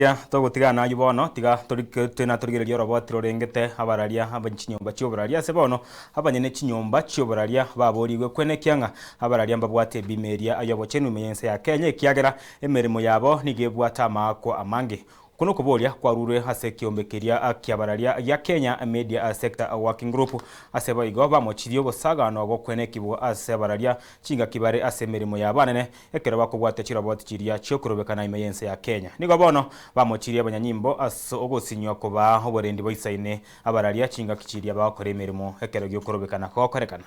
Togotigana nayio bono, tiga torigererie oroboti rorengete abararia be chinyomba chi'oboraria. Ase bono abanyene chinyomba chi'oboraria baborigwe kwenekia ng'a abararia mbabwate ebima eria y'obochenu ime y'ense ya Kenya, ekiagera emeremo yabo nigo ebwate amaakwa amange. Okwo nokoboria kwarurwe ase ekiombe keria ki'abararia gia Kenya Media Sector Working Group. Ase boigo bamochirie obosagano gokwenekigwa ase abararia chingaki bare ase emeremo yabo anene ekero bakobwatia chiroboti chiria chi'okorobekana ime y'ense ya Kenya. Nigo bono bamochirie abanyanyimbo ase ogosinywa kobaa oborendi boisaine abararia chingaki chiria bagokora emeremo ekero gi'okorobekana kogokorekana.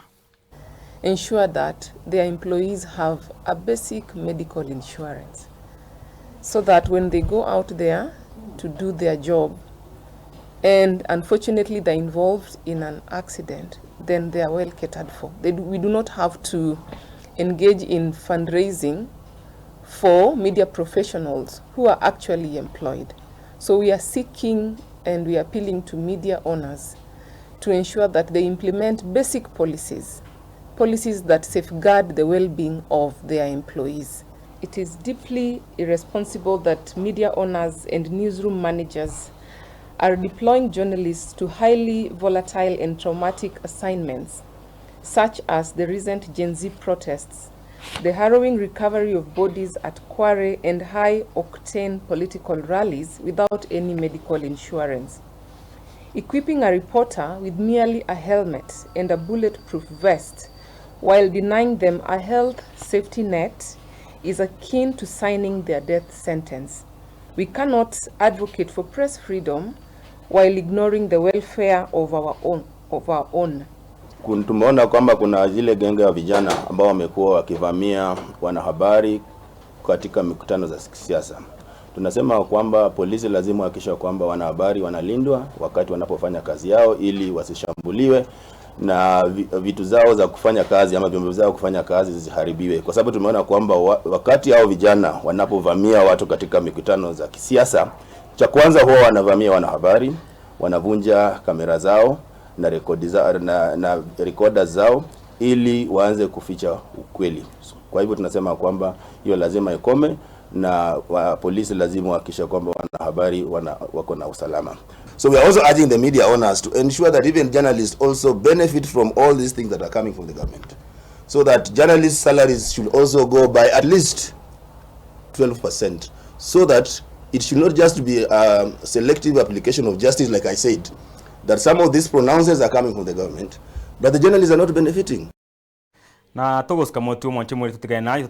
Ensure that their employees have a basic medical insurance so that when they go out there to do their job and unfortunately they're involved in an accident, then they are well catered for. They do, we do not have to engage in fundraising for media professionals who are actually employed. So we are seeking and we are appealing to media owners to ensure that they implement basic policies, policies that safeguard the well-being of their employees. It is deeply irresponsible that media owners and newsroom managers are deploying journalists to highly volatile and traumatic assignments, such as the recent Gen Z protests, the harrowing recovery of bodies at Kware and high-octane political rallies without any medical insurance. Equipping a reporter with merely a helmet and a bulletproof vest while denying them a health safety net is akin to signing their death sentence. We cannot advocate for press freedom while ignoring the welfare of our own. Of our own. Tumeona kwamba kuna zile genge ya vijana ambao wamekuwa wakivamia wanahabari katika mikutano za kisiasa. Tunasema kwamba polisi lazima wahakikisha kwamba wanahabari wanalindwa wakati wanapofanya kazi yao ili wasishambuliwe na vitu zao za kufanya kazi ama vyombo zao kufanya kazi zisiharibiwe, kwa sababu tumeona kwamba wakati hao vijana wanapovamia watu katika mikutano za kisiasa, cha kwanza huwa wanavamia wanahabari, wanavunja kamera zao na rekodi za, na recorder zao ili waanze kuficha ukweli. Kwa hivyo tunasema kwamba hiyo lazima ikome na wa, polisi lazima wahakikishe kwamba wanahabari wako na usalama. So we are also urging the media owners to ensure that even journalists also benefit from all these things that are coming from the government. So that journalists' salaries should also go by at least 12%, so that it should not just be a selective application of justice, like I said, that some of these pronouncements are coming from the government, but the journalists are not benefiting. Na togosika motwe omwanche more totigane naye.